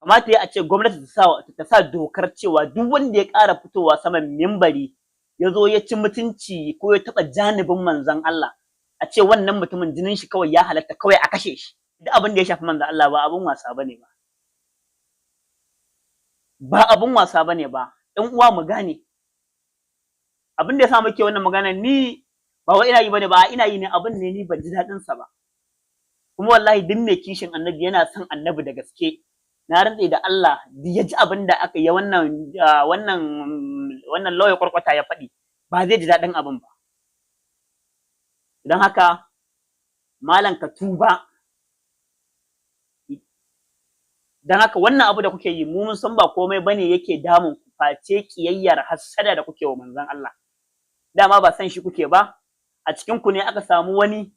Kamata ya a ce gwamnati ta sa dokar cewa duk wanda ya ƙara fitowa saman mimbari ya zo ya ci mutunci ko ya taɓa janibin Manzon Allah, a ce wannan mutumin jinin shi kawai ya halatta, kawai a kashe shi. Duk abin da ya shafi Manzon Allah ba abin wasa bane ba, ba abin wasa bane ba. Ɗan uwa, mu gane abin da yasa muke wannan magana. Ni ba wai ina yi bane ba, ina yi ne, abin ne ni ban ji daɗin sa ba. Kuma wallahi duk mai kishin Annabi, yana son Annabi da gaske, na rantse da Allah, duk ya ji abin da aka yi, wannan lauya Kwarkwata ya faɗi, ba zai ji daɗin abin ba. Don haka, malam, ka tuba. Don haka wannan abu da kuke yi, mu mun san ba komai bane yake damun ku face kiyayyar hassada da kuke wa Manzon Allah. Dama ba san shi kuke ba. A cikin ku ne aka samu wani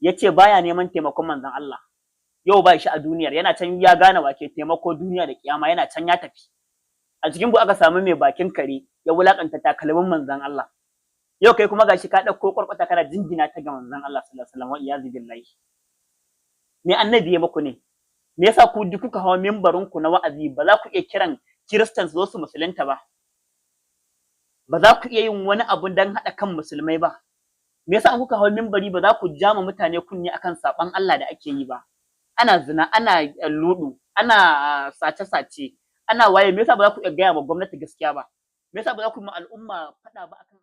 yace baya neman taimakon Manzon Allah. Yau ba shi a duniyar, yana can ya gane wa ke taimako duniya da kiyama, yana can ya tafi. A cikin ku aka samu mai bakin kare ya wulakanta takalmin Manzon Allah. Yau kai kuma gashi ka ɗauko Kwarkwata kana jingina ta ga Manzon Allah sallallahu alaihi wasallam, wa iyazu billahi. Me Annabi ya muku ne? Me yasa ku duk kuka hawa mimbarin ku na wa'azi ba za ku iya kiran Kiristan su zo su musulunta ba? Ba za ku iya yin wani abu dan haɗa kan musulmai ba? Me yasa an kuka hawa mimbari ba za ku jama mutane kunne akan saɓan Allah da ake yi ba? Ana zina, ana ludu, ana sace-sace, ana waye. Me yasa ba za ku iya gaya ma gwamnati gaskiya ba? Me yasa ba za ku yi ma al'umma faɗa ba akan